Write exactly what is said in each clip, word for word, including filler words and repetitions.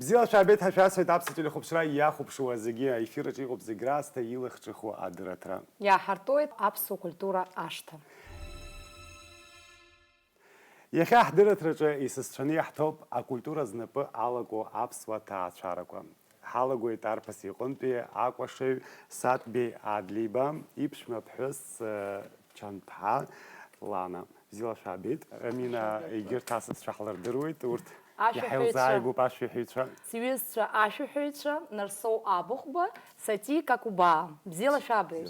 Бзиала шәаабеит ҳәа шәасҳәеит аԥсуа телехәаԥшра иахәаԥшуа зегьы, аефир аҿы иҟоуп зегь раасҭа илахҿыху адырраҭара. Иаҳартәоит аԥсуа культура ашҭа. Иахьа ҳдырраҭраҿы исасцәаны иаҳҭоуп акультура знапы алаку аԥсуа ҭаацәарақәа. Ҳалагоит арԥыс иҟынтәи акәашаҩ Саҭбеи Адлеиба иԥшәма ԥҳәыс, э, Чанԥҳа Лана. Бзиала шәаабеит. Амина, егьырҭ асасцәа ҳлырдыруеит, урҭ иаҳа илзааигәоуп ашәаҳәаҩцәа. Сҩызцәа ашәаҳәаҩцәа Нарсоу Абыхәба, Сати Какубаа. Бзиала шәаабеит.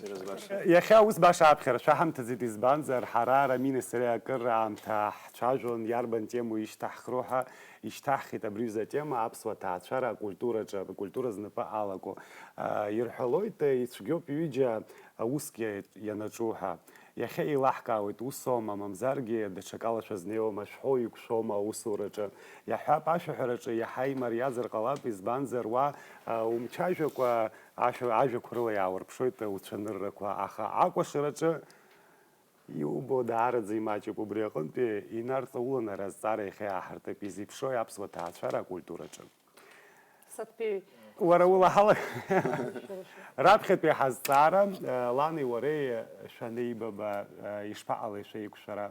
Иахьа ус баша аԥхьара шәаҳамҭаӡеит, избанзар, ҳара Раминеи сареи акыр аамҭа ҳцәажәон, иарбан темоу ишьҭаҳхроу ҳәа, ишьҭаҳхит абри аҩыза атема, аԥсуа ҭаацәара акультураҿы, акультура знапы алаку. А, ирҳәалоит, ицәгьоуп ҩыџьа аусгьы ианаҿу ҳәа. Иахьа еилаҳкаауеит, усоума, мамзаргьы даҽакала шәазнеиуама, шәҳәоу еиқәшәома аусураҿы? Иаҳҳәап, ашәаҳәараҿы иаҳа имариазар ҟалап, избанзар, уа, а, умцәажәакәа ашәа-, ажәақәа рыла иаауарԥшуеит уцәаныррақәа, аха акәашараҿы иубо даараӡа имаҷуп, убри аҟынтәи инарҵауланы ара азҵаара иахьа иааҳартып, изеиԥшрои аԥсуа ҭаацәара акультураҿы? Саҭбеи. Уара улаҳалак. Раԥхьатәи ҳазҵаара, э, лани уареи шәанеибаба, э, ишԥаҟалеи шәеиқәшәара?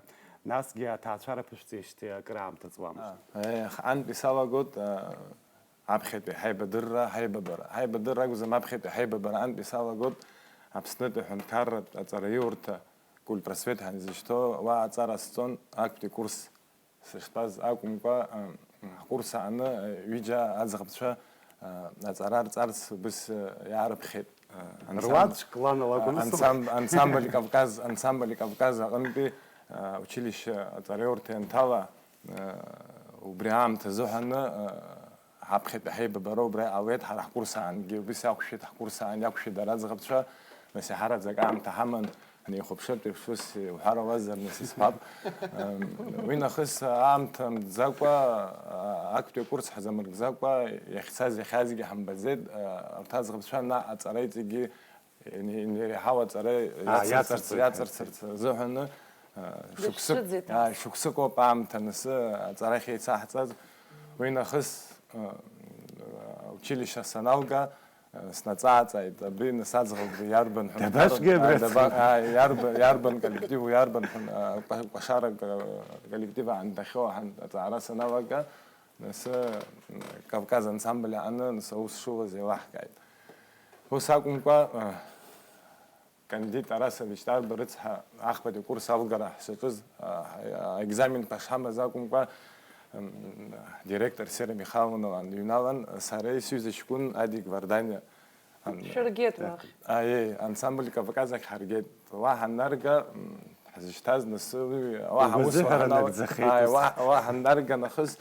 Насгьы аҭаацәара ԥышәҵеижьҭеи акыраамҭа ҵуамызт. Ех, антәи салагоит, э, аԥхьатәи ҳаибадырра, ҳаибабара. Ҳаибадырра акәзам, аԥхьатәи ҳаибабара антәи салагоит, Аԥснытәи аҳәынҭқарратә аҵараиурҭа Культпросвет ҳәа изышьҭоу, уа аҵара сҵон актәи курс сыштәаз акәымкәа, а, ҳкурс ааны, а, ҩыџьа аӡӷабцәа, а, аҵара рҵарц убыс, а, иаарыԥхьеит, а, ансамб-, Руаӡәк лана лакәын, а, ансамб-, ансамбль Кавказ, ансамбль Кавказ аҟынтәи, а, училище аҵараиурҭа ианҭала, а, убри аамҭа азыҳәаны, а, ҳаԥхьатәи ҳаибабара убра иҟалеит, ҳара ҳкурс аангьы убыс иақәшәеит, ҳкурс аан иақәшәеит дара аӡӷабцәа, нас иаҳараӡак аамҭа ҳаман, ҳнеихәаԥшыртә еиԥш ус иуҳәар ауазар, нас исҳәап. Ам, уи нахыс аамҭа мҵӡакәа, а, актәи акурс ҳзамыркӡакәа, иахьцаз, иахьазгьы ҳамбаӡеит, а, урҭ аӡӷабцәа наҟ аҵара иҵегьы Ин-, инеиҳау аҵара А, иацырҵарц, иацырҵоит. Иацырҵарц азыҳәаны, а, шықәсык, Дышәцәыӡит а, нас. Шықәсык ауп аамҭа анысы аҵара ахьеицаҳҵаз. Уи нахыс, а, училище саналга, а, снаҵааҵааит, абри нас аӡӷаб иарбан ҳәынҭқарра, Дабашгьы абри а, даба-, аӡӷаб? А, иарба-, иарбан коллективу, иарбан ҳәын-, а, кәа-, кәашара ка-, коллектив аан дахьоу аҳан-, аҵаара саналага, нас, м, Кавказ ансамбль ааны, нас аус шулаз еилаҳкааит. Ус акәымкәа, а, Кандид Тарасович Тарба рыцҳа, ахԥатәи акурс алгара ҳшаҿыз, а, аекзаменқәа шҳамаз акәымкәа, м, директор Сера Михайловна лан дыҩналан, сареи сҩыза ҷкәын Адик Варданиа ан-, Шәыргеит уахь. Аиеи, ансамбль Кавказ ахь ҳаргеит. Уа ҳаннарга, м, ҳзышьҭаз нас уи, уа ҳаус Угәазыҳәара уҳанал-, нагӡахеит ааи, ус. Уа, уа ҳаннарга нахыс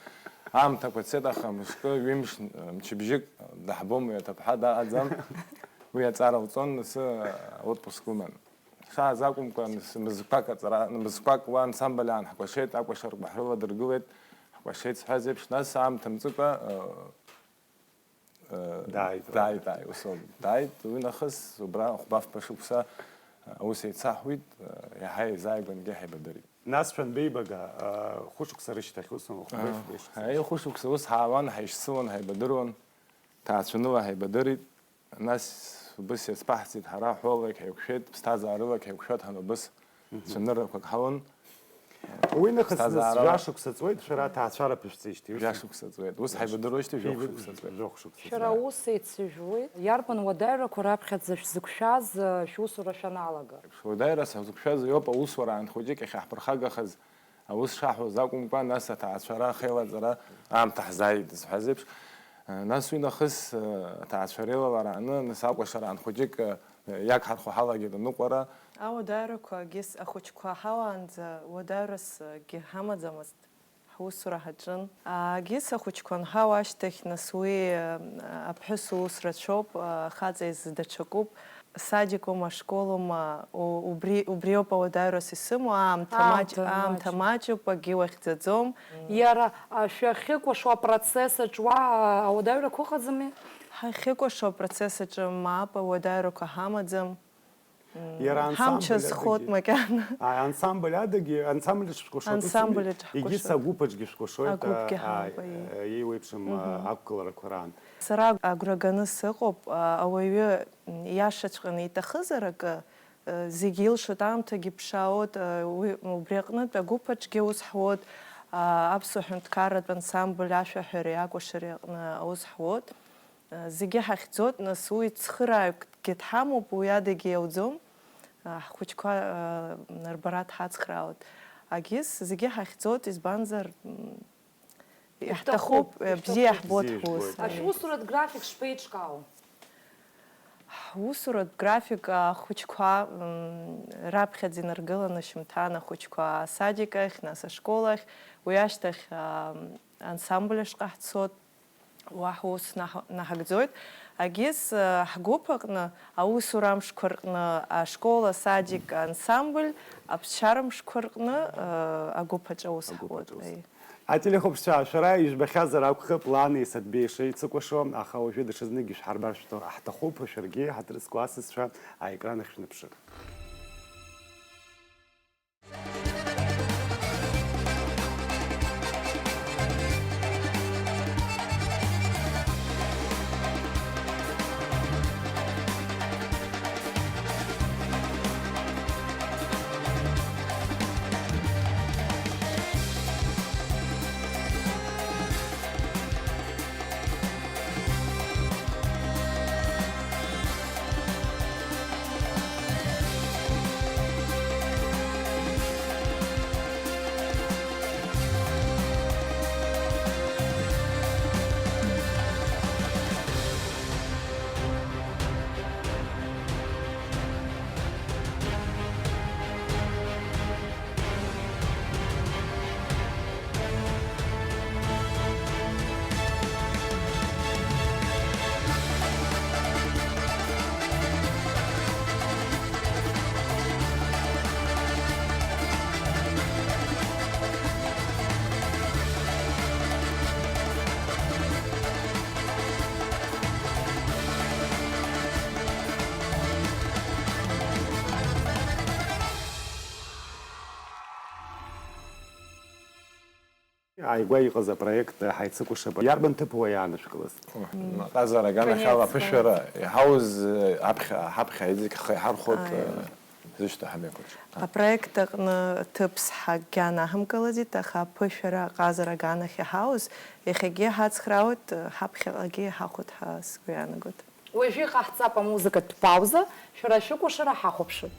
аамҭақәа цеит, аха мышкы, ҩымш, мчыбжьык даҳбом, уи аҭыԥҳа даҟаӡам. Уи аҵара лҵон, нас, отпуск лыман. Шааз акәымкәа, нас, мызқәак аҵара, мызқәак уа ансамбль аан ҳкәашеит, акәашара баҳрыла дыргылеит, ҳкәашеит сҳәаз еиԥш, нас аамҭа мҵыкәа, э, Дааит, дааит, дааит, ус ауп. Дааит, уи нахыс убра хәба-фба шықәса, э, аус еицаҳуит, э, иаҳа еизааигәангьы ҳаибадырит. Нас шәанбеибага, э, хәышықәса рышьҭахь, ус аума, хәба-фба шықәса? Аи, хәышықәса ус ҳаауан, ҳаишьцылон, ҳаибадыруан, ҭаацәаныла ҳаибадырит. Нас убыс иазԥаҳҵеит, ҳара ҳәоулак ҳаиқәшәеит, ԥсҭазаарылак ҳаиқәшәеит ҳан убыс. Мгм. Цәаныррақәак ҳалан. Уи нахыс нас ԥсҭазаарала. Жәашықәса ҵуеит, шәара аҭаацәара ԥышәҵеижьҭеи, ус? Жәашықәса ҵуеит. Ус ҳаибадыруеижьҭеи жәохә шықәса ҵуеит. Жәохә шықәса ҵуеит. Шәара ус еицыжәуеит. Иарбан уадаҩрақәа раԥхьаӡа шәзықәшәаз, э, шәусура шәаналага? Уадаҩрас ҳзықәшәаз иоуп аусура аан хәыҷык иахьаҳԥырхагахаз аус шаҳуаз акәымкәа, нас аҭаацәара ахеилаҵара аамҭа ҳзааит зҳәаз еиԥш. Э, нас уи нахыс, э, аҭаацәа реилалара ааны, нас акәашара аан хәыҷык, э, иагҳархәо ҳалагеит аныҟәара. Ауадаҩрақәа егьыс ахәыҷқәа ҳауаанӡа уадаҩрас акгьы ҳамаӡамызт, ҳусура ҳаҿын. Егьыс ахәыҷқәа анҳау ашьҭахь, нас уи, э, аԥҳәыс усрацәоуп, э, ахаҵа изы даҽакуп. Садикума, ашколума, у-, убри, убриоуп ауадаҩрас исымоу, аамҭа маҷ-, Аамҭа аамҭа маҷ. Маҷуп, акгьы уахьӡаӡом. Иара, а, шәахьыкәашо апроцесс аҿы уа, а, ауадаҩрақәа ыҟаӡами? Ҳахьыкәашо апроцесс аҿы мап, ауадаҩрақәа ҳамаӡам. Иара ҳамч ансамбль азхоит адагьы. Макьана. Ааи, ансамбль адагьы, ансамбль аҿы шәкәашоит, ансамбль исымеи? Аҿы егьыс ҳкәашоит. Агәыԥ аҿгьы шәкәашоит, агәыԥгьы ааи, ҳамоуп, аиеи. Еиуеиԥшым, мгм, ақәгыларақәа раан. Сара агәра ганы сыҟоуп, а, ауаҩы, м, иашаҵәҟьаны иҭахызар акы, э, зегьы илшоит, аамҭагьы ԥшаауеит, э, уи, убри аҟнытә агәыԥ аҿгьы аус ҳуеит, а, аԥсуа ҳәынҭқарратә ансамбль ашәаҳәареи акәашареи аҟны аус ҳуеит. Зегьы ҳахьӡоит, нас уи цхырааҩгьы дҳамоуп, уи адагьы иауӡом. Ҳхәыҷқәа рбара дҳацхраауеит. Агьыс зегьы ҳахьӡоит, избанзар, м, иаҳҭахуп, иаҳҭахуп, бзиа иаҳҭахуп. Иаҳбоит. Бзиа ҳус. Ижәбоит. Ашәусуратә график шԥеиҿкаау? Ҳусуратә график ахәыҷқәа, м, раԥхьаӡа инаргыланы шьымҭан ахәыҷқәа асадик ахь, нас ашкол ахь, уи ашьҭахь, ам, ансамбль ашҟа ҳцоит. Уаҳа ус наҳ-, наҳагӡоит. Агьыс, э, ҳгәыԥ аҟны, аусура амшқәа рҟны, ашкол, асадик, ансамбль, аԥсшьара мшқәа рҟны, э, агәыԥ аҿы аус ҳуеит. Агәыԥ аҿы аус. Аи. Ателехәаԥшцәа, шәара ижәбахьазар акәхап, Ланеи Саҭбеи шеицыкәашо, аха уажәы даҽазныкгьы шәҳарбар шәҭо-, ҳҭахуп, шәаргьы, ҳаҭыр зқәу асасцәа, аекран ахь шәныԥшыр. Ааигәа иҟаз апроект ҳаицыкәашап. Иарбан ҭыԥ уа иаанышәкылаз? Ҟазара аганахьала аԥышәара иҳауз, аԥхьа, ҳаԥхьа иҵегь ҳхы иҳархәоит, ааи, зышьҭа ҳамҩақәаҿ. Апроект аҟны ҭыԥ сҳагьан аҳамкылаӡеит, аха аԥышәара аҟазара аганахь иҳауз, иахьагьы ҳацхраауеит, ҳаԥхьаҟагьы иҳахәоит ҳәа сгәы иаанагоит. Уажәы иҟаҳҵап амузыкатә пауза, шәара шәыкәашара ҳахәаԥшып.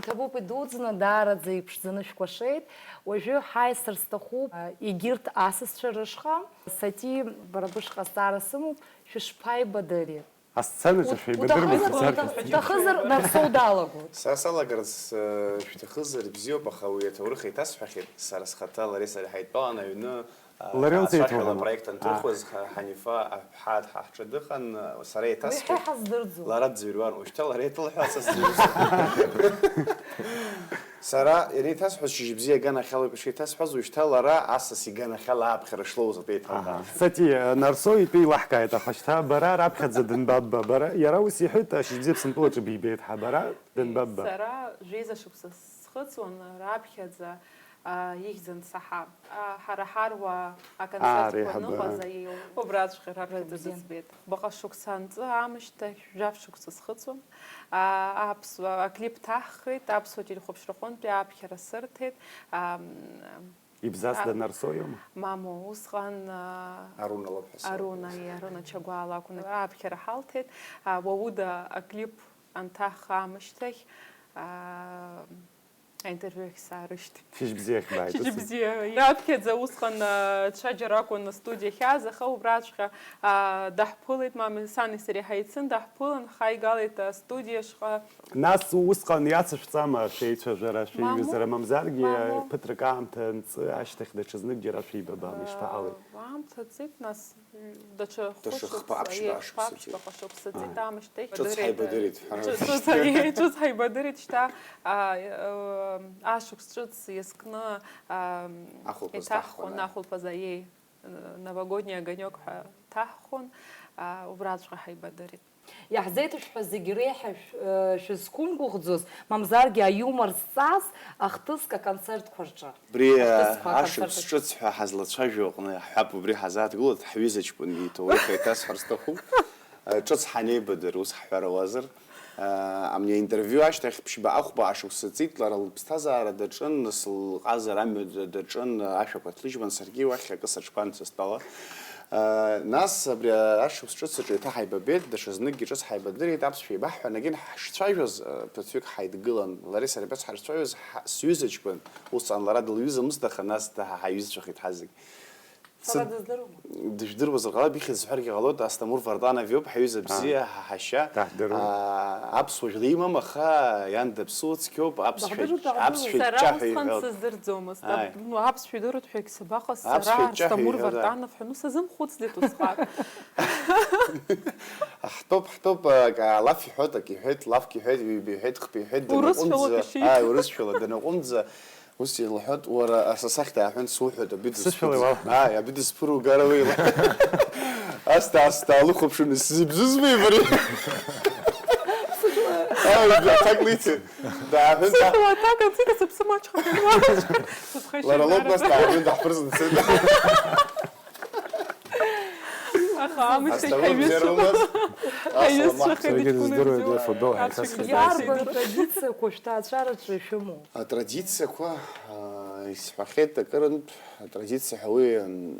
Иҭабуп идуӡӡаны, даараӡа иԥшӡаны шәкәашеит. Уажәы ҳаисыр сҭахуп, а, егьырҭ асасцәа рышҟа. Сати, бара бышҟа азҵаара сымоуп, шәышԥаибадыри? Асценаҿы шәеибадыруеит, уҭахызар, уҭахызар, Нарсоу далагоит. Са салагарц э, шәҭахызар бзиоуп, аха уи аҭоурых еиҭасҳәахьеит, сара схаҭа лареи сареи ҳаидтәалан аҩны, э, Лара илзеиҭоуҳәама? Аацәажәара апроект анҭыхуаз, ха- Ҳанифа аԥҳа ҳа ҳҿы дыҟан, э, сара Уи ҳа еиҭасҳәеит. Ҳаздырӡом. Лара дӡырҩуан, ушьҭа лара еиҭылҳәа, са сзыҩуам. Сара иара иҭасҳәаз шьыжьбзиа аганахьалоуп ишеиҭасҳәаз, ушьҭа лара асас иганахьала ааԥхьара шлоуз атәы еиҭалкаан. Сати, э, Нарсоу итәы еилаҳкааит, аха шьҭа бара раԥхьаӡа дынбабба, бара, иара ус иҳәеит, ашьыжьбзиа Аԥсынтәылаҿы бибеит ҳәа, бара дынбабба. Сара жәеиза шықәса схыҵуан раԥхьаӡа, а, ихьӡын саҳа. А, ҳара ҳаруаа Аа, аконцертқәа реиҳабы, ныҟәаз аа. Аиеи, убраҵәҟьа раԥхьаӡа дызбеит. Баҟа шықәса анҵы аамышьҭахь, жәаф шықәса схыҵуан. А, аԥсуа, аклип ҭаҳхит, аԥсуа телехәаԥшраҟынтәи ааԥхьара сырҭеит. А, м, Ибзазда А, Нарсоу иоума? Мамоу, усҟан, а, Аруна лаб ҳәа сауеит. Аруна, аиеи, Аруна Чагәаа лакәын. Ааԥхьара ҳалҭеит. А, Уауда аклип анҭаҳха аамышьҭахь, а, аинтервиу ахь саарышьҭит. Шьыжьбзиахь бааит, ус. Шьыжьбзиа. Раԥхьаӡа усҟан, а, ҽаџьара акәын астудиа ахьааз, аха убраҵәҟьа, а, даҳԥылеит, мамеи сани сареи ҳаицын, даҳԥылан, ҳаигалеит астудиа ашҟа. Нас усҟан иацышәҵама шәеицәажәара, шәеиҩызара, мамоу, мамзаргьы мамоу. Ԥыҭрак аамҭа анҵы ашьҭахь даҽазнык џьара шәеибабама, ишԥаҟалеи? Аамҭа ҵит, нас, даҽа Даҽа хәышықәса, хԥа-ԥшьба еи, шықәса ҵит. Хԥа-ԥшьба шықәса ҵит, аамышьҭахь. Ҿыц ҳаибадырит, ҳәа. Ҿыц, ҿыц, еи, ҿыц ҳаибадырит, шьҭа, а, э, ашықәс ҿыц иазкны, а, Ахәылԥаз иҭаҳхон, даҳхәаны. Ахәылԥаз, аиеи, новогодний огонёк ҳәа ҭаҳхон, а, убраҵәҟьа ҳаибадырит. Иаҳзеиҭашәҳәаз зегьы реиҳа шә-, э, шәызқәымгәыӷӡоз, мамзаргьы аиумор зҵаз ахҭыск аконцертқәа рҿы. Абри, э, Ахҭысқәа ашықәс аконцерт ҿыц ҳәа ҳазлацәажәо аҟны иаҳҳәап, убри ҳазааҭгылоит, ҳҩыза ҷкәын иҭоурых еиҭасҳәар сҭахуп. Э, ҿыц ҳанеибадыр, ус ҳҳәар ауазар. Э, амни аинтервиу ашьҭахь ԥшьба ахәба ашықәса ҵит, лара лыԥсҭазаара даҿын, нас лҟазара амҩа даҿын, ашәақәа ҭлыжьуан, саргьы уахь акы саҿқәан сыстәала. Нас абри ашықәс ҿыц аҿы еиҭа ҳаибабеит, даҽазныкгьы ҿыц ҳаибадырит, аԥсшәа еибаҳҳәан, егьин ҳшцәажәоз, ԥыҭҩык ҳаидгылан, лареи сареи абас ҳарцәажәоз, ҳа-, сҩыза ҷкәын, усҟан лара дылҩызамызт, аха нас даҳа-, ҳаиҩызцәахеит ҳазегь. Сара дыздыруама? Дыжәдыруазар ҟалап, ихьӡ сҳәаргьы ҟалоит, Асҭамыр Вартанов иоуп, ҳаҩыза бзиа, ҳа-, ҳашьа. Даҳдыруеит. Аа, аԥсуа жәла имам, аха иан даԥсуоу цқьоуп, аԥсшәа, Даҳдыруеит, даҳдыруеит. Аԥсшәа Сара ҷҷаҳәа усҟан иҳәоуп. Сыздырӡомызт. Ааи. Аб-, ну, аԥсшәа идыруеит ҳәагь сабаҟаз, Аԥсшәа сара ҷҷаҳәа Асҭамыр иҳәоит, аа. Вартанов ҳәа, ну, сазымхәыцӡеит усҟак. Ҳтәоуп, ҳтәоуп, ак, алаф иҳәоит, ак иҳәеит, лафк иҳәеит, ҩба иҳәеит, хԥа иҳәеит, Урысшәала данаҟәымҵӡа, кашьеит. Ааи, урысшәала данаҟәымҵӡа, ус илҳәоит, уара, аса сахь дааҳәын, суҳәоит, абри Сышәала дысԥыру-, уал. Ааи, абри дысԥыру угара уеила. Асҭа, асҭа, лыхәаԥшын, исзыбзызма иари? Ааи, аҭак лиҭеит. Дааҳәын, да- Сыхьуа аҭак анҵит, сыԥсы маҷхеит. Сыԥхашьеит Лара лоуп, нас, дааҳәын, даҳԥырҵны дцеит. Аха аамышьҭахь Асҭамыр ҳаиҩызцәа-, бзиара умаз? Ҳаиҩызцәа Асалам алейкум. Саргьы дыздыруеит, уи афутбол ҳаицасхьеит. Иарбан традициақәа шәҭаацәараҿы шәымоу? Атрадициақәа, аа, исҳәахьеит акырынтә, атрадициа ҳәа уи, м,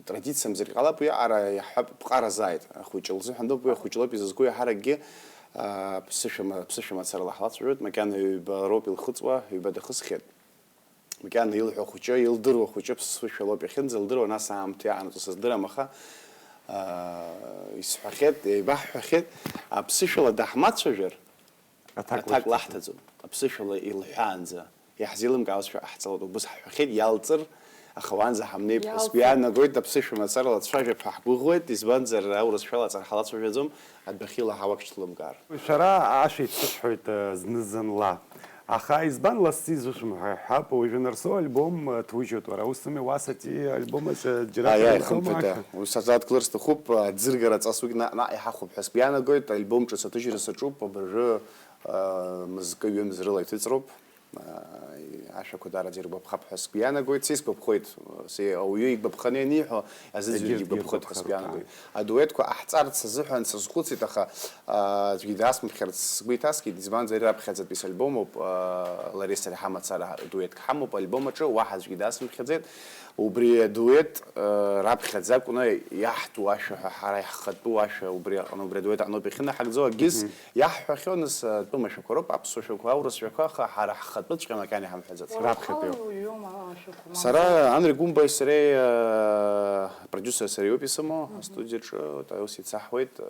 традициамзаргьы ҟалап, уи аҟара иаҳҳәап, ԥҟаразааит. Ахәыҷы лзыҳәан доуп, уи ахәыҷы лоуп изызку, иаҳаракгьы, аа, ԥсышәа ма-, ԥсышәа мацарала ҳлацәажәоит, макьана ҩба роуп илхыҵуа, ҩба дахысхьеит. Макьана илҳәо ахәыҷы, илдыруа ахәыҷы ԥсышәа лоуп иахьынӡалдыруа, нас аамҭа иаҟанаҵо сыздырам, аха, аа, исҳәахьеит, еибаҳҳәахьеит, аԥсышәала даҳмацәажәар, Аҭак аҭак лашәҭаӡом. Лаҳҭаӡом. Аԥсышәала илҳәаанӡа, иаҳзеилымкаауазшәа ҟаҳҵалоит, убас ҳҳәахьеит, иалҵыр, аха уаанӡа ҳамнеип ҳәа сгәы Иалҵыр. Иаанагоит, аԥсышәа мацарала дцәажәап ҳәа ҳгәыӷуеит, избанзар, аурысшәала ацара ҳалацәажәаӡом, адәахьы илаҳауа ак шәҭлымкаар. Шәара ашәа ицәысҳәоит, э, зны-зынла. Аха избан лассы изышәымҳәо ҳәа ҳҳәап, уажәы Нарсоу альбом, э, ҭужьуеит уара, усыми, уа Сати альбом аҿы џьара Аиа, ҳәа иахымԥеит, иахымԥеит, а, уи сазааҭгылар сҭахуп, а, ӡыргара ҵас уигь наҟ-наҟ иҳахәап ҳәа сгәы иаанагоит, альбом ҿыц аҭыжьра саҿуп, абыржәы, а, мызкы ҩымз рыла иҭыҵроуп, а, ашәақәа даараӡа иргәаԥхап ҳәа сгәы иаанагоит, са исгәаԥхоит, са ауаҩы игәаԥханы ианиҳәо, азыӡырҩгьы Егьырҭгьы игәаԥхоит ҳәа иргәаԥхароуп, сгәы иаанагоит. Ааи. Адуетқәа ҟаҳҵарц азыҳәан сазхәыцит, аха, а, аӡәгьы дасмыԥхьарц сгәы иҭаскит, избанзар, раԥхьаӡатәи сальбомуп, а, лареи сареи ҳамацара дуетк ҳамоуп, альбом аҿы уаҳа аӡәгьы дасмыԥхьаӡеит. Убри адует, а, раԥхьаӡа акәны иаҳтәу ашәа ҳәа, ҳара иаҳхатәу ашәа убри аҟны, убри адует аҟноуп иахьынаҳагӡо, агьыс Мгм. Иаҳҳәахьоу, нас, атәым ашәақәа роуп, аԥсуа шәақәа, аурыс шәақәа, аха ҳара ҳхатәыҵәҟьа макьана иҳамҳәаӡац. Раԥхьатәиоуп. Уара ухала иуҩуама ашәақәа, мамзар? Сара Анри Гәымбеи сареи, э, апродиусер сара иоуп исымоу, астудиаҿы, вот, ус еицаҳуеит, э,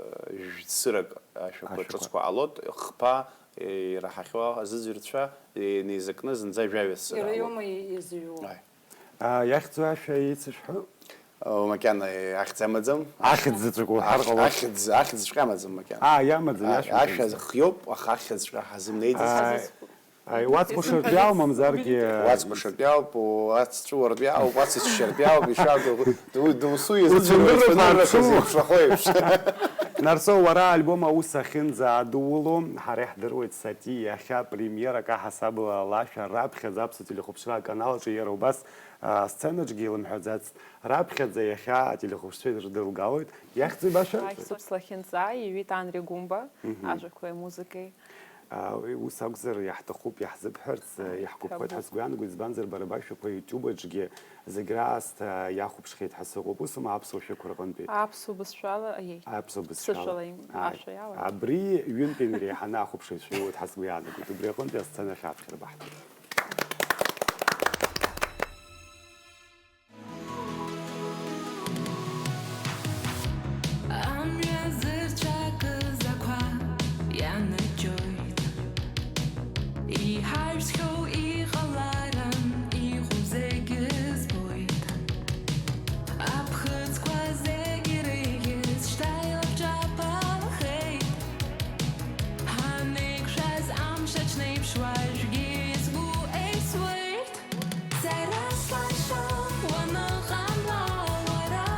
жәцырак ашәақәа. Ашәақәа ҿыцқәа ҟалоит, хԥа, э, ираҳахьоу азыӡырҩцәа, э, инеизакны зынӡа жәаҩа цыра ҟалоит. Ираиоума и-, изыҩуа? Ааи. А, иахьӡу ашәа еицышәҳәо? О, макьана, э, ахьӡ амаӡам. Ахьӡ заҵәык уҳәар ҟалоит. Ахьӡ, ахьӡҵәҟьа амаӡам макьана. А, иамаӡам, ааи, иашәа ахьӡ амаӡам. Хиоуп, аха ахьӡҵәҟьа ҳазымнеиӡац. Ааи. Ааи, уацхәашартәиау, мамзаргьы, уацхәашартәиауп, уацҵәыуартәиауп, уацыччартәиауп, ишәа ду-, ду-, дусу изыӡырҩуа уцәаныррақәа, уцәаныррақәа зеиԥшрахо еиԥш. Нарсоу, уара аальбом аус ахьынӡаадууло, ҳара иаҳдыруеит, Сати иахьа премиерак аҳасабала лашәа раԥхьаӡа аԥсуа телехәаԥшра аканал аҿы иара убас, а, асценаҿгьы илымҳәаӡацт, раԥхьаӡа иахьа ателехәаԥшцәа ирыдылгалоит. Иахьӡи баша? Ахьӡуп слахьынҵа, иҩит Анри Гәымба, мгм, ажәақәеи амузыкеи. А, уи ус акәзар, иаҳҭахуп, иаҳзыбҳәарц, а, иаҳгәаԥхоит ҳәа сгәы иаанагоит, избанзар, бара башәақәа YouTube аҿгьы зегь раасҭа иахәаԥшхьеит ҳәа сыҟоуп. Усома аԥсуа шәақәа рҟынтәи? Аԥсуа бызшәала, иеи. Аԥсуа бызшәала. Ԥсышәала им-, ааи, ашәа иалан. Абри ҩынтә инареиҳаны ахәаԥшыҩцәа иуеит ҳәа сгәы иаанагоит. Убри аҟынтәи асцена ахь аԥхьара баҳҭоит. Амҩа зырцәакыз ақәа ианаџьоит. Иҳаҩсхьоу иҟаларан иҟоу зегьы збоит. Аԥхыӡқәа зегьы ирыхьыз шьҭа илабҿабахеит. Ҳанеиқәшәаз амш аҽнеиԥш уажәгьы сгәы еисуеит. Сара слашо уаныҟамла уара,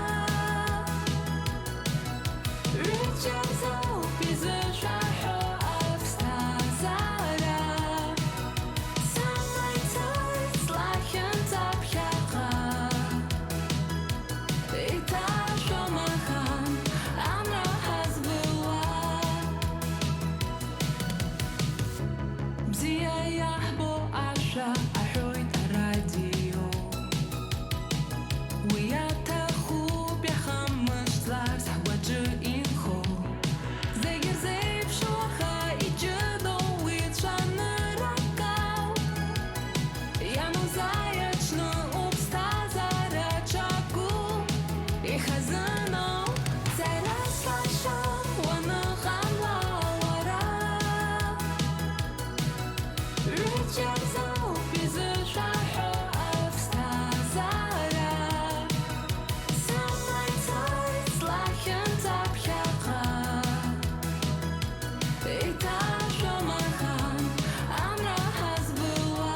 ҩыџьа рзоуп изышәаҳәо аԥсҭазаара. Сама ицоит слахьынҵа ԥхьаҟа, иҭашәом ахан амра ҳазбылуа. Бзиа иаҳбо ашәа аҳәоит арадио. Уи аҭахуп иаха мышьҭларс ҳгәаҿы инхо. Зегь ирзеиԥшу аха иҷыдоу уи цәаныррак ауп. Ианузааи аҽны уԥсҭазаара ҽаку ихазыноу, сара слашо уаныҟамла уара. Ҩыџьа рзоуп изышәаҳәо аԥсҭазаара. Сама ицоит слахьынҵа ԥхьаҟа. Иҭашәом ахан амра ҳазбылуа.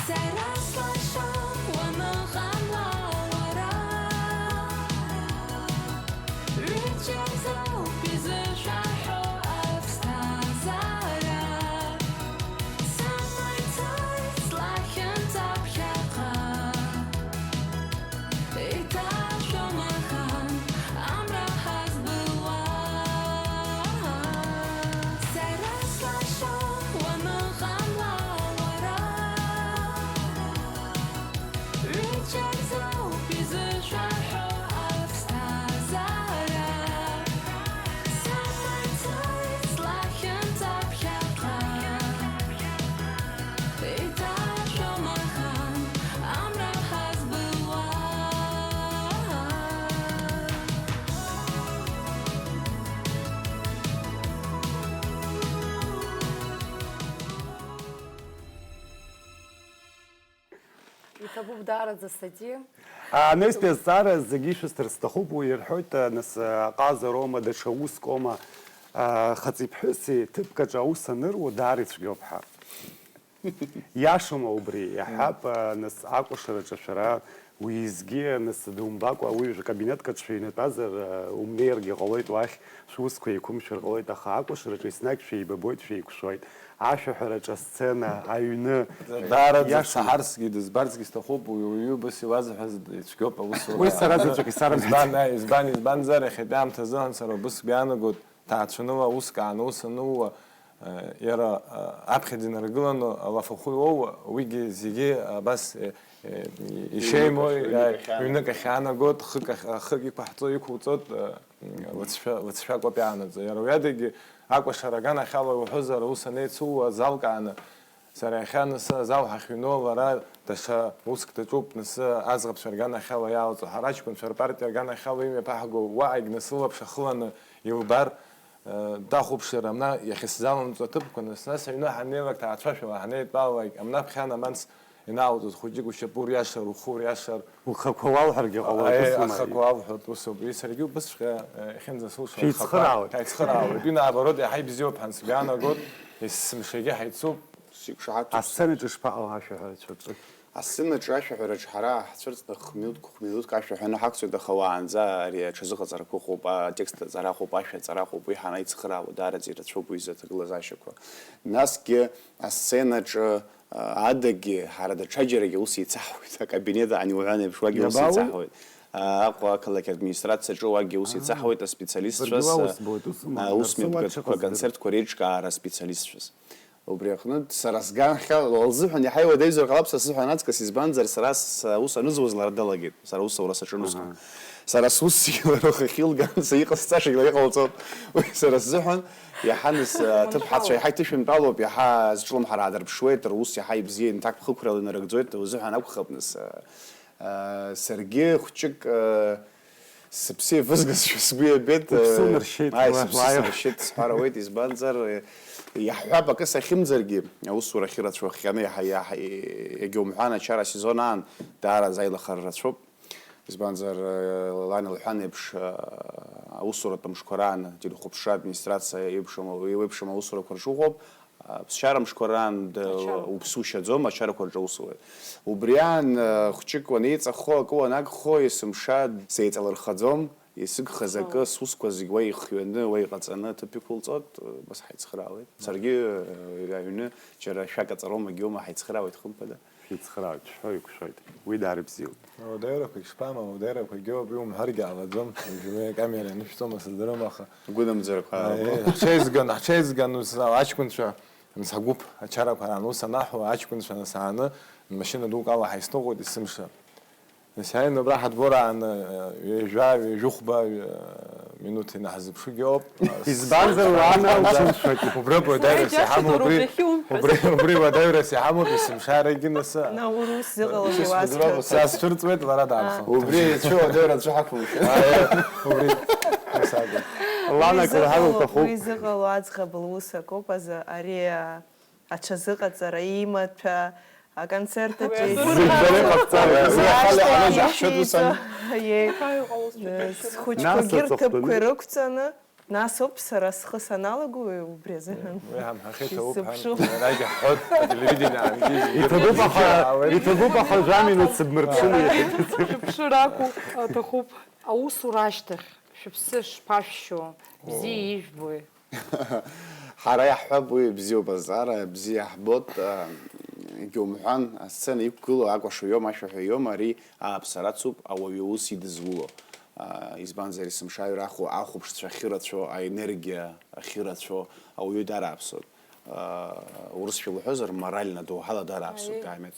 Сара слашо уаныҟамла уара. Ҩыџьа рзоуп изышәаҳәо аԥсҭазаара. Сама ицоит слахьынҵа ԥхьаҟа. Иҭашәом ахан амра ҳазбылуа. Сара слашо уаныҟамла уара. Ҩыџьа рзоуп изышәаҳәо аԥсҭазаара. Сама ицоит слахьынҵа ԥхьаҟа. Иҭашәом ахан амра ҳазбылуа. Иҭабуп даараӡа, Сати. Анаҩстәи азҵаара зегьы ишәысҭар сҭахуп, уи ирҳәоит, а, нас, а, аҟазароума, даҽа уск аума, а, хаҵеи ԥҳәыси ҭыԥк аҿы аус аныруа даара ицәгьоуп ҳәа. Иашоума убри? Иаҳҳәап, а, нас, акәашараҿы шәара уеизгьы, нас, думбакәа, уи жәакабинетк аҿы шәыҩнатәазар, а, умнеиргьы ҟалоит уахь, шәусқәа еиқәымшәар ҟалоит, аха акәашараҿы еснагь шәеибабоит, шәеиқәшәоит. Ашәаҳәараҿы асцена, аҩны. Даараӡа иашан. Дсаҳарцгьы дызбарцгьы сҭахуп, уи уаҩы убас иуазҳәаз ицәгьоуп аусура. Уи сара заҵәык исарымҳәеит. Избан, избан, избанзар, иахьатәи аамҭазыҳәан сара убыс сгәы иаанагоит, ҭаацәаныла, уск ааны ус анууа, Иара аԥхьаӡа инаргыланы алафахәы иоуа, уигьы зегьы абас ишеимоу, ҩнык ахь иаанагоит, хык ахь, хык иқәаҳҵо иқәуҵоит, лыҵшәа, лыҵшәа акоуп иаанаҵо. Иара уи адагьы акәашара аганахьала уҳәозар, аус анеицуа залкааны, сара иахьа анысы азал ҳахьыҩноу лара даҽа уск даҿуп, нас аӡӷабцәа рганахьала иаалҵуа, ҳара аҷкәынцәа рпартиа рганахьала имҩаԥаҳго уаҟагь нас лылаԥш ахыланы илбар, дахәаԥшыр, амна иахьысзалымҵуа аҭыԥқәа, нас, нас аҩны ҳаннеилак, ҭаацәашәала ҳанеидтәалалак, амна ԥхьан аманс инаалҵуаз хәыҷык ушьапы уриашар, ухы уриашар. Ухақәа уалҳәаргьы ҟалоит, аиеи, усума? Ахақәа уалҳәоит, усоуп. Ии, саргьы убысҵәҟьа, э, иахьынӡасылшо. Шәеицхыраауеит. Ҳаицхыраауеит. Уи наоборот, иаҳа ибзиоуп, ҳанцәгьаанагоит, есымшагьы ҳаицуп. Сиқәшаҳаҭуп. Асценаҿ ишԥаҟало ашәаҳәаҩцәа рҿы? Асценаҿы ашәаҳәараҿы ҳара ҳцәырҵны хә-минуҭк, хә-минуҭк ашәа ҳәаны ҳақәҵоит, аха уаанӡа ари аҽазыҟаҵарақәа ыҟоуп, атекст аҵара ыҟоуп, ашәа аҵара ыҟоуп, уи ҳанаицхыраауа даараӡа ирацәоуп уи аҭагылазаашьақәа. Насгьы асценаҿы, а, адагьы ҳара даҽаџьарагьы аус еицаҳуеит, акабинет ани уҳәан еиԥш уагьы аус Иабауеи? Еицаҳуеит. А, Аҟәа ақалақь администрациаҿы уагьы аус Аа. Еицаҳуеит аспециалистцәас, Быргьы уа а, ус збоит, ус а, амала, ус Нарсоу мҩаԥгатәқәа, ачаҟа здырп. Концерткәа реиҿкаара аспециалистцәас. Убри аҟнытә, сара сганахьала, лзыҳәан иаҳа иуадаҩзар ҟалап, са сзыҳәан аҵкыс, избанзар, сара с-, ус анызуаз лара далагеит, сара усура саҿын усҟан. Аҳа. Сара сусгьы лара лхахьы илган, са иҟасҵашагь лара иҟалҵон. Уи сара сзыҳәан иаҳа нас, аҭыԥҳацәа иаҳа иҭышәынтәалоуп, иаҳа зҿлымҳара аадырԥшуеит, рус иаҳа ибзиа, инҭакԥхықәрала инарыгӡоит, узыҳәан акәхап нас, а, а, саргьы хәҷык, а, Сыԥсы еивызгазшәа сгәы иабеит, Уԥсы э, унаршьеит, аи, уа-, сыԥсы уа-, сынаршьеит сҳәар ауеит, избанзар, э, иаҳҳәап, акы сахьымӡаргьы, аусура ахьырацәоу ахҟьаны иаҳа, иаҳа, э, иагьа умҳәан, ачара асезон аан даараӡа аилахара рацәоуп. Избанзар, э, лан илҳәан еиԥш, э, аусуратә мшқәа раан ателехәаԥшра администрациа еиԥшым, еиуеиԥшым аусурақәа рҿы уҟоуп. Аԥсшьара мшқәа раан д-, Ачара. Уԥсы ушьаӡом, ачарақәа рҿы аус уеит. Убри аан, э, хәҷык уанеиҵахо, акы уанагхо, есымша сеиҵалырхаӡом, исыгхаз акы, Ала. Сусқәа зегь уа ихҩаны, уа иҟаҵаны аҭыԥ иқәылҵоит, э, бас ҳаицхыраауеит. Саргьы, э, аҩны џьара шәак аҵаром, агьома ҳаицхыраауеит, хымԥада. Шәицхраауеит, шәҳәо еиқәшәоит. Уи даара ибзиоуп. Ауадаҩрақәагь шԥамоу, ауадаҩрақәагьы ауп, иумҳәаргьы ҟалаӡом, уажәы уи акамера ианышәҵома сыздырам, аха. Гәынамӡарақәа Аиеи, ааго. Ҳҽеизган, ҳҽеизган, ус, аҷкәынцәа, мцагәыԥ ачарақәа раан ус анаҳәо, аҷкәынцәа насааны, машьына дук ала ҳаисҭыҟәоит есымша. Нас иааины абра ҳадбор ааны, ҩажәа, ҩажәихәба, минуҭ инаҳзыԥшугьы ауп. Избанзар, уаана уҽымшәакәа. Убри ауп уадаҩрас иҳамоу, убри, убри, убри уадаҩрас иҳамоуп, есымшарагьы нас. Наурус зыҟалаз Ус иуасҳәоит. Сацәырҵуеит, лара даанхо. Убри ицәоу адаҩра аӡәы ҳақәымшәеит. Убри, ус акәын. Лана акы лҳәар лҭахуп. Уи зыҟало аӡӷаб лус акоуп азы, ари, а, аҽазыҟаҵара имаҭәа, аконцерт аҿы Зегь дара иҟабҵароуп. Уи ахала иҳанажьаҳшьоит ус ан- Иеи. Схәыҷқәагьы рҭыԥқәа ирықәҵаны, нас ауп сара схы саналаго убри азыҳәан. Уи ҳамҳәахьеит, ауп, ҳан-, Исзыԥшу. Иарагьы ҳҳәоит, ателевидение аангьы зегьы Иҭабуп, аха, ирбеит. Иҭабуп, аха жәаминуҭ сыбмырԥшын. Шәыԥшыр акәу, аҭахуп. Аусура ашьҭахь шәыԥсы шԥашәшьо, бзиа ижәбои? Ҳара иаҳҳәап, уи бзиоуп азҵаара, бзиа иаҳбоит, а, егьаумҳәан, асцена иқәгылоу акәашаҩ иоума, ашәаҳәаҩ иоума, ари ааԥсара ацуп, ауаҩы ус идызуло. А, избанзар, есымша аҩра ахәы-, ахәаԥшцәа ахьырацәоу, аенергиа ахьырацәоу ауаҩы дара ааԥсоит. А, урысшәа лҳәозар, морально доуҳала дара ааԥсоит, Аиеи. Каамеҭ.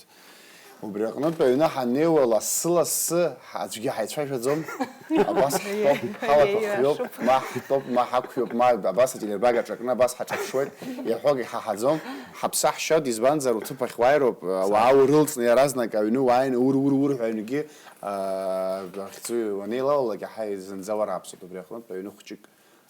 Убри аҟнытә аҩны ҳаннеиуа, лассы-лассы ҳа-, аӡәгьы ҳаицәажәаӡом. Абас ҳтәоуп, ҳалаҭәа Иашоуп. Хҩоуп, ма ҳтәоуп, ма ҳақәҩоуп, ма абас ателербага аҿакны абас ҳаҿаԥшуеит. Иаҳҳәогьы ҳаҳаӡом. Ҳаԥсы ҳшьоит, избанзар, уҭыԥ ахь уааироуп, ауаа урылҵны иаразнак аҩны уааины, ур, ур, ур ҳәа аҩнгьы, аа, ахьӡы уанеилалалак, иаҳа зынӡа уара аԥсуеит. Убри аҟнытә аҩны хәҷык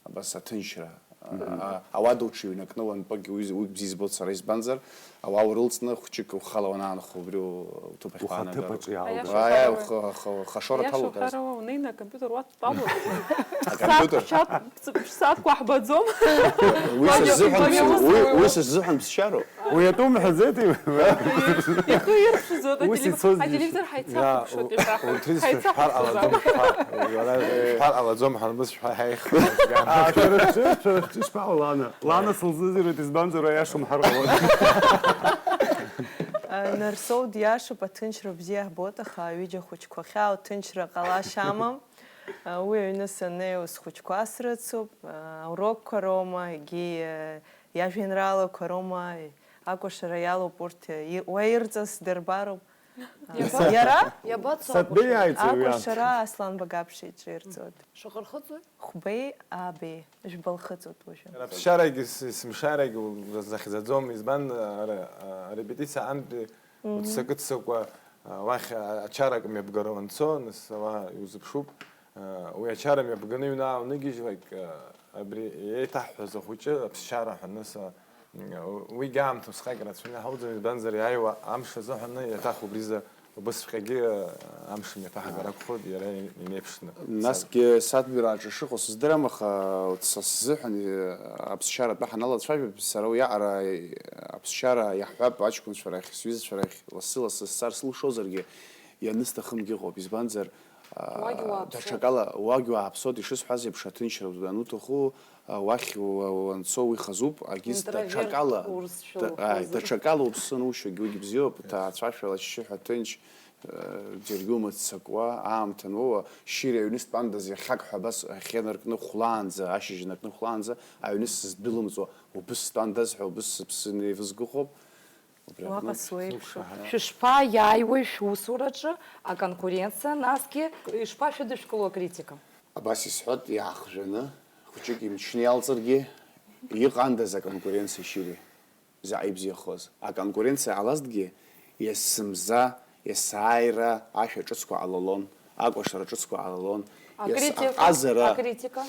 абас аҭынчра, Мгм. А, ауада уҽыҩнакны уанпагь уи, уи бзиа избоит сара, избанзар, ауаа урылҵны хәҷык ухала уанаанхо убри у-, уҭыԥ ахь Ухы уаанагар. Аҭыԥ аҿы иааугоит. Уааи, Аиашоуп, ухы, ухы, ухы ашоратә Аиашоуп, ҳалоуп, Ара, уа унеины акомпиутер уа дтәалоуп. Акомпиутер. Ԥшьаатә, ԥшьаатә уаҳбаӡом. Уи са сзыҳәан, Уи уи, уи са сзыҳәан ԥсшьароуп. Уи атәы умҳәаӡеит, Ихы ирԥшӡоит, Ус ателев-, ицоз ателевизор џьышәа. Ҳаицахәаԥшуеит, Иа, ибаҳ-, у-, урҭ рызегьы ҳаицахәаԥшуеит. Шәҳәар ҟалаӡом, шәҳәар, шәҳәар ҟалаӡом, ҳанбыз шәҳәа ҳаих. А, шәара шәҿы, шәара шәҿы шԥаҟоу, Лана? Лана сылзыӡырҩуеит, избанзар, уа иашам ҳәар ҟалоит. А, Нарсоу диашоуп, аҭынчра бзиа ҳбоит, аха аҩыџьа хәыҷқәа хьаау ҭынчра ҟалашьа амам. А, уи аҩны саннеиуа схәыҷқәа срыцуп, а, урокқәа роума, егьи, а, Иажәеинраалақәа роума, акәашара иалоуп урҭ, и-, уа ирҵаз дырбароуп. Иаба-, Иара? Иабацо Сатбеи акәашара? Аицырҩа. Акәашара Аслан Багаԥшь иҿы ирҵоит. Шаҟа рхыҵуеит? Хәбеи аабеи, жәба лхыҵуеит уажәы. Аԥсшьарагьы с-, есымшарагьы захьӡаӡом, избан, ара-, арепетициа аҟынтәи уццакы-ццакуа, уахь ачарак мҩаԥгара уанцо, нас уа иузыԥшуп. Уи ачара мҩаԥганы аҩны аауныгьежьлак, абри еиҭаҳҳәаз ахәыҷы аԥсшьара ҳәа, нас, уигьы аамҭа усҟак рацәаны иҳауӡом, избанзар, иааиуа амш азыҳәаны еиҭах убризы убысҵәҟьагьы амш мҩаԥаҳгар акәхоит, иара инеиԥшны. Насгьы садбираҿы шыҟоу сыздырам, аха са сзыҳәан аԥсшьара атәы ҳаналацәажәап, сара уиаҟара аԥсшьара иаҳҳәап аҷкәынцәа рахь, сҩызцәа рахь, лассы-лассы сцар сылшозаргьы, ианысҭахымгьы ыҟоуп, избанзар, Уагь уааԥсоит. Даҽакала, уагь уааԥсоит, ишысҳәаз еиԥш, аҭынчра ануҭаху, уахь уанцо уи хазуп, агьыс даҽакала, даҽакала уԥсы анушьогь уигь бзиоуп, ҭаацәашәала ашьшьыҳәа ҭынч, џьаргьы умыццакуа, аамҭа ануоуа, шьыри аҩны стәандаз иахьак ҳәа абас ахьынаркны хәлаанӡа, ашьыжь наркны хәлаанӡа, аҩны сыздәылымҵуа, убыс стәандаз ҳәа убыс сыԥсы неивызгахоуп. Убри аҟны. Уаҟа суеиԥшуп. Шәышԥаиааиуеи шәусураҿы аконкуренциа, насгьы ишԥашәыдышәкыло акритика? Абас исҳәоит, иаахжәаны, хәыҷык имчны иалҵыргьы, иҟандаз аконкуренциа шьыри, заҟа ибзиахоз. Аконкуренциа ҟалазҭгьы, есымза, есааира ашәа ҿыцқәа ҟалалон, акәашара ҿыцқәа ҟалалон, Акритик-, есаҟазара. Акритика?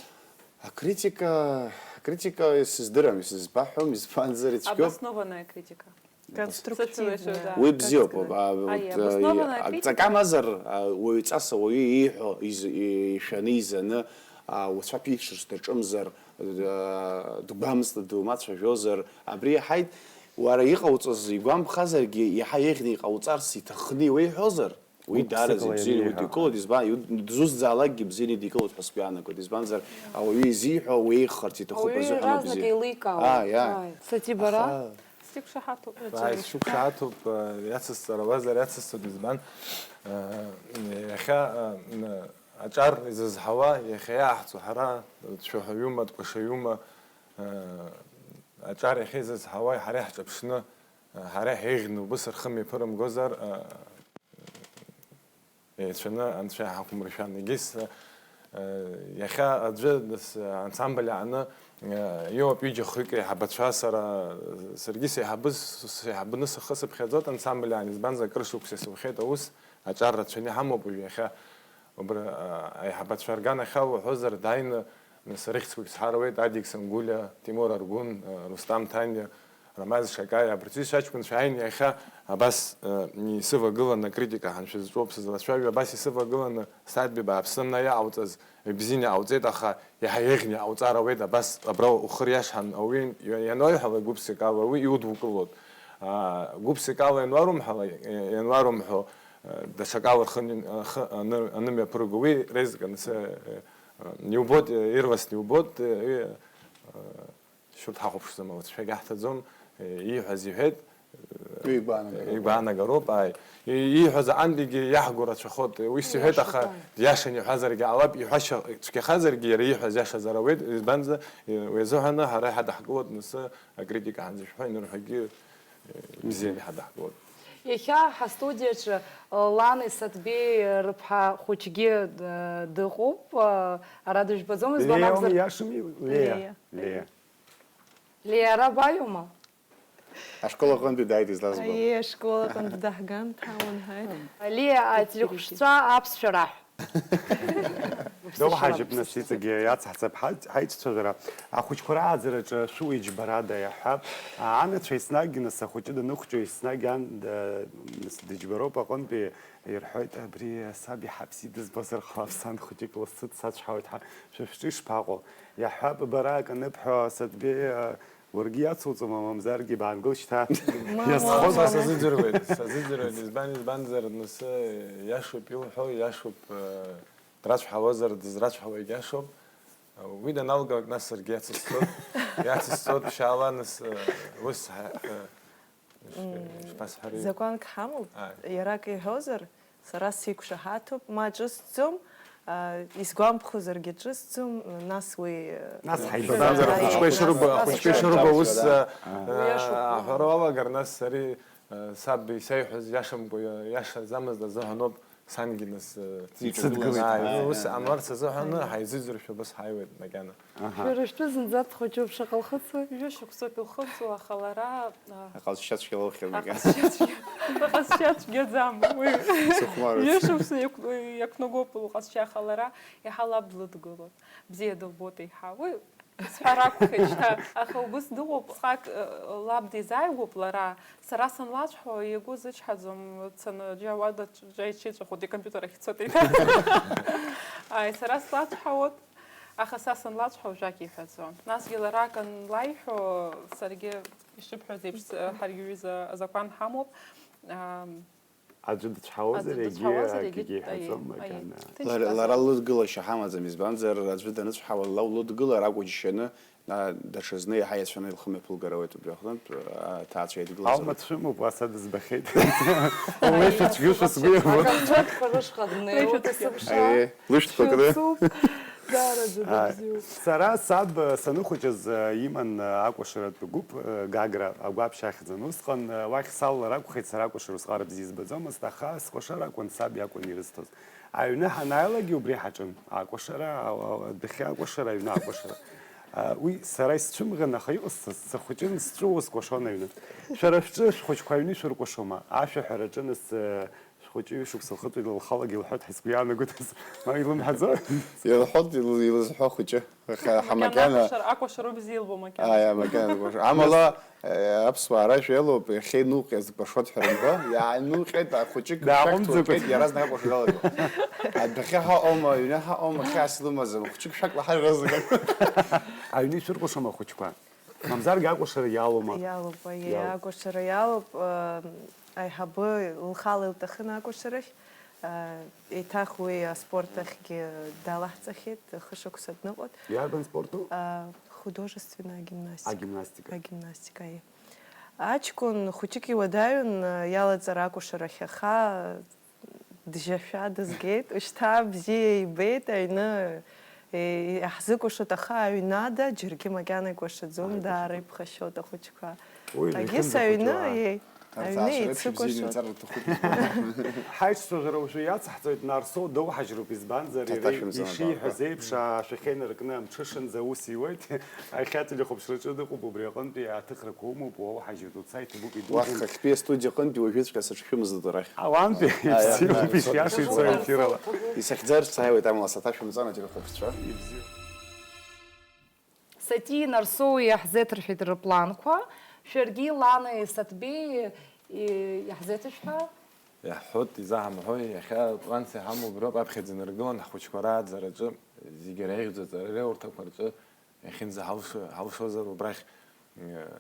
Акритика, акритика сыздырам, исызбаҳәом, избанзар ицәгьоуп. Обоснованная критика. Конструктивная. Сашәырацәа, да. Уи бзиоуп, Конструктивная. А, вот, Аиеи, а, обоснованная критика. Ҵак амазар, а, уаҩҵас ауаҩы ииҳәо, из-, и-, ишәаны, изаны, а, уцәа ԥиҽырц даҿымзар, а, дгәамҵны думацәажәозар, абри иаҳаит, уара иҟауҵаз игәамԥхазаргьы, иаҳа еиӷьны иҟауҵарц иҭахны иуеиҳәозар, уи гәык-ԥсыкала даараӡа ибзианы ианиҳәа. Идикылоит, избан, иу-, дызусҭзаалакгьы бзианы идикылоит ҳәа сгәы иаанагоит, избанзар, ауаҩы изиҳәо уеиӷьхарц иҭахуп Уаҩы азыҳәан ауп иаразнак бзиа. Еиликаауеит. Ааи, ааи. Ааи. Сатиба, ара? Аха. Сиқәшаҳаҭуп. Ааи, сиқәшаҳаҭуп, э, иацысҵар ауазар иацысҵоит, избан? Э, иахьа, э, м, аҿар изызҳауа, иахьа иааҳҵо ҳара, дшәаҳәаҩума, дкәашаҩума, э, аҿар иахьа изызҳауа, ҳара иаҳҿаԥшны, э, ҳара иаҳеиӷьны убыс рхы мҩаԥырымгозар, э, Еицәаны Анцәа иҳақәмыршәан. Егьыс, э, иахьа аӡәы, нас, ансамбль ааны, э, иоуп ҩыџьа-хҩык еиҳабацәа, сара, саргьы сеиҳабыз, сеиҳабны схы сыԥхьаӡоит ансамбль аан, избанзар, акыр шықәса исылхеит аус, аҿар рацәаны иҳамоуп уажә иахьа. Убра, э, аиҳабацәа рганахьала уҳәозар, дааины, нас, рыхьӡқәагь сҳаруеит, Адик Сангәылиа, Тимур Аргәын, э, Рустам Ҭаниа, Рамаз Шакаи, абарҭ аҷкәынцәа ааины иахьа абас, э, исывагыланы, акритика ҳәа анцәа зҿоуп сызлацәажәо, абас исывагыланы, садби бааԥсымна иаауҵаз, ибзианы иаауҵеит, аха иаҳа еиӷьны иаауҵар ауеит, абас абра ухы риашан ауаҩы иа-, ианоуҳәала гәыԥсыкала уи иудукылоит. Аа, гәыԥсыкала иануарумҳәала, э, иануарумҳәо, э, даҽакала рхы ани-, рхы аны-, анымҩаԥырго, уи резк анцы, э, э, иубоит, э, ирласны иубоит, э, э, Шьурҭ ҳахәаԥшӡом, алҵшәагьы ҳҭаӡом, ииҳәаз иҳәеит, Уи игәаанагароуп. Игәаанагароуп, ааи. И-, ииҳәаз аҟантәигьы иаҳго рацәахоит, уи сиҳәеит, аха Иашоуп, ааи. Диашаны иҳәазаргьы ҟалап, иҳәашьа цәгьахазаргьы иара ииҳәаз иашазар ауеит, избанзар, уи азыҳәаны ҳара иҳадаҳкылоит, нас акритика ҳанзышәҳәа, инырҳәогьы, бзианы иҳадаҳкылоит. Иахьа ҳастудиаҿы, э, лани Саҭбеи рыԥҳа хәыҷгьы, э, дыҟоуп, э, ара дыжәбаӡом, избан Леоми акәзар, иашами? Леа. Леа. Леа. Леа, ара баҩума? Ашкол аҟынтәи дааит, излазбо. Аиеи, ашкол аҟынтә даҳган, дҳаман, ҳаи. Леа, ателехәшәтәра аԥсшәа раҳә. Доуҳажьып, нас, иҵегьы иацҳҵап ҳаиццәажәара. Ахәыҷқәа рааӡараҿы шәуаҩ џьбарада иаҳҳәап. Анацәа еснагь, нас, ахәыҷы даныхәҷу еснагь ан, да-, нас, дыџьбароуп аҟынтәи ирҳәоит, абри саб иҳаԥси дызбозар ҟалап, сан хәыҷык лассы дсацәҳауеит ҳәа. Шәа шәҿы ишԥаҟоу? Иаҳҳәап, бара акы аныбҳәо, Саҭбеи, уаргьы иацуҵома, мамзаргьы баангыл шьҭа. Мама. Иазхоит. Са сазыӡырҩуеит, сазыӡырҩуеит, избан, избанзар, нас, иашоуп илҳәо, иашоуп, э, драцәҳауазар, дызрацәҳауа егьиашоуп. Уи даналгалак, нас саргьы иацысҵоит, иацысҵоит, ԥшьаала, нас, э, ус ҳа-, э, иш-, Мм, ишԥасҳәари? Закәанк ҳамоуп, Ааи. Иарак иҳәозар, сара сиқәшаҳаҭуп, ма ҿысҭӡом, Исгәамԥхозаргьы ҿысӡом, нас уи. Нас ҳаибабап. Ахәыҷқәа ишырбо, ахәыҷқәа ишырбо ус Уи иашоуп. Аҳәара уалагар, нас ари саб исеиҳәаз иашамкәа, иашаӡамызт азыҳәаноуп, сангьы нас Ицыдгылеит. Ааи, ус амарц азыҳәаны ҳаизыӡырҩшәа убас ҳаиуеит макьана. Шәара шәтәы зынӡа дхәыҷуп, шаҟа лхыҵуеи? Ҩышықәсоуп илхыҵуа, аха лара, а, Аҟазшьацәгьа лоухьан макьана. Аҟазшьацәгьа, аҟазшьацәгьаӡам уи. Сыхәмаруеит. Ҩышықәса иақә-, иақәнагоуп лҟазшьа, аха лара иаҳа лаб длыдгылон. Бзиа дылбоит еиҳа. Уи сҳәар акәхеит шьҭа, аха убыс дыҟоуп, усҟак, э, лаб дизааигәоуп лара. Сара санлацәҳауа, игәы зычҳаӡом, дцаны џьа уада џьа иҽиҵәахуеит, икомпиутер ахь дцоит еиҭа. Ааи, сара слацәҳауеит, аха са санлацәҳауа, жәак иҳәаӡом. Насгьы лара акы анлаиҳәо, саргьы ишыбҳәаз еиԥш, ҳаргьы ҩыза азакәан ҳамоуп. Ам, Аӡәы дыцәҳауазар, Аӡәы егьи дыцәҳауазар, егьи, акгьы иҳәаӡом аиеи, макьана. аиеи. Ҭынч Лара, дҟазар. лара лыдгылашьа ҳамаӡам, избанзар, аӡәы даныцәҳауа, лара улыдгылар акәу џьшьаны, а, даҽазны иаҳа иацәаны илхымҩаԥылгар ауеит убри аҟнытә, а, аҭаацәа еидгылаз. Алма дшәымоуп, уаса дызбахьеит. Леишәа цәгьушәа сгәы иабоит. Аконцертқәа рышҟа днеиуеит есымша. Аиеи, лышәҭқәа кны. Шәымцуп. Даараӡа дыбзиоуп. Сара саб саныхәыҷыз иман акәашаратә гәыԥ Гагра агәаԥшь ахьӡын. Усҟан уахь салалар акәхеит, сара акәашара усҟак бзиа избаӡомызт, аха скәашара акәын саб иакәын ирызҭоз. Аҩны ҳанааилакгьы убри ҳаҿын. Акәашара, адәахьы акәашара, аҩны акәашара. Уи сара исцәымӷын, аха иҟасҵаз, сахәыҷын, сҵәыуо скәашон аҩны. Шәара шәҿы шәхәыҷқәа аҩны ишәыркәашома? Ашәаҳәараҿы нас Шәхәыҷы ҩышықәса лхыҵуеит, лхалагьы илҳәоит ҳәа сгәы иаанагоит, ма илымҳәаӡои? Илҳәоит, ил-, илызҳәо ахәыҷы. Аха ҳа-, Макьана макьана, акәашара, акәашара бзиа илбо макьана. Аиа, макьана акәашара. Амала, э, аԥсуаа рашәа иалоуп, иахьа инуҟьаз кәашоит ҳәа рымбо, иаануҟьеит ахәыҷык, Дааҟәымҵӡакәа. шәақь иаразнак акәашара далагон. Адәахьы ҳаҟоума, аҩны ҳаҟоума, хьаас илымаӡам, ахәыҷык шәақь лаҳар иаразнак акәын. Аҩны ишәыркәашома ахәыҷқәа? Мамзаргьы акәашара иалоума? Иалоуп, аиеи, Иалоуп. Акәашара иалоуп, э, аиҳабы лхала илҭахын акәашарахь, э, еиҭах уи аспорт ахьгьы далаҳҵахьеит, хышықәса дныҟәоит. Иарбан спорту? Э, художественная гимнастика. Агимнастика. Агимнастика, аиеи. Аҷкәын хәыҷык иуадаҩын, э, иалаҵара акәашарахь, аха дыжьашәа дызгеит, шьҭа бзиа ибеит, аҩны, е, иаҳзыкәашоит, аха аҩнада џьаргьы макьана икәашаӡом, даара иԥхашьоит ахәыҷқәа. Агьыс аҩны, е, аҩны еицыкәашоит. Ҳаиҿцәажәара уажәы иацаҳҵоит, Нарсоу доуҳажьроуп, избанзар, иара ишиҳәаз еиԥш, ашәахьа инаркны амҽышанӡа аус иуеит, иахьа ателехәаԥшраҿы дыҟоуп, убри аҟынтәи аҭыхрақәа умоуп, уоуҳажьыртә уца, иҭабуп идуӡӡан. Уахк актәи астудиа аҟынтәи уажәыҵәҟьа сыҽшәымызт арахь. Ауантәи ибзиоуп, ишиашеи ицои аефир ала. Исахьӡарц сааиуеит, амала саҭашәымҵан ателехәаԥшцәа. Сатии Нарсоуи иаҳзеиҭарҳәеит рыпланқәа, шәаргьы Ланеи Саҭбеии иаҳзеиҭашәҳәа. Иаҳҳәоит, изаҳамҳәои, иахьа планс иҳамоу убриоуп, аԥхьаӡа инаргылан ҳхәыҷқәа рааӡараҿы, зегьы иреиӷьӡоу аҵарареи урҭ ақәа рҿы иахьынӡаҳалшо-, ҳалшозар убрахь, э,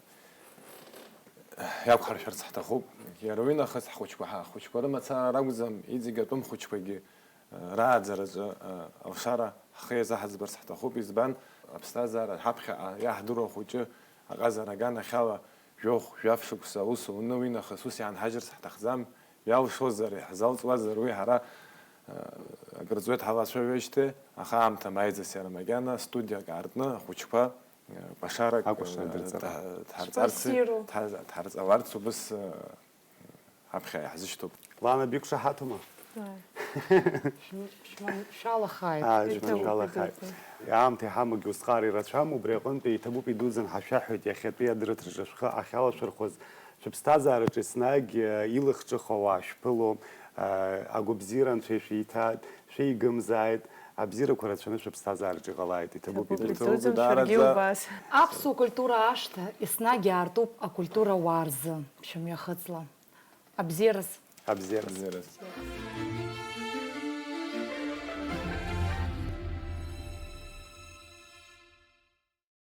иақәҳаршәарц ҳҭахуп. Иара уинахыс ҳхәыҷқәа, ҳа-, ҳхәыҷқәа рымацара ракәӡам, иҵегь атәым хәыҷқәагьы, э, рааӡараҿы, э, алшара ҳхы иазаҳаӡбарц ҳҭахуп. Избан, аԥсҭазаара ҳаԥхьаҟа иаҳдыруа хәыҷы аҟазара аганахьала жәохә, жәаф шықәса аус уны, уинахыс ус иаанҳажьырц ҳҭахӡам. Иалшозар, иаҳзалҵуазар, уи ҳара, э, акыр ҵуеит ҳалацәажәоижьҭеи, аха аамҭа мааиӡац иара макьана, студиак аартны ахәыҷқәа, э, кәашарак, акәашара э, дырҵара. Дҳа-, дҳарҵарц, Спасибо. Дҳа-, дҳарҵаларц убыс, э, ҳаԥхьа иаҳзышьҭоуп. Лана, биқәшаҳаҭума? Ааи. Шәм-, шәмам-, шәалахааит. Ааи, шәмам-, шәалахааит. Аамҭа иҳамоугьы усҟар ирацәам, убри аҟынтәи иҭабуп, идуӡӡан ҳашәаҳәоит, иахьатәи адырраҭараҿы шәхы ахьалашәырхәыз, шәыԥсҭазаараҿы еснагь, э, илахҿыху ауаа шәԥыло, э, агәабзиара анцәа ишәиҭааит, шәеигымзааит, абзиарақәа рацәаны шәыԥсҭазаараҿы иҟалааит, иҭабуп, иҭабуп. Иҭабуп, идуӡӡан, шәаргьы даараӡа. Убас. Аԥсуа культура ашҭа еснагь аартуп акультура ауаа рзы, шәымҩахыҵла. Абзиараз. Абзиараз. Абзиараз.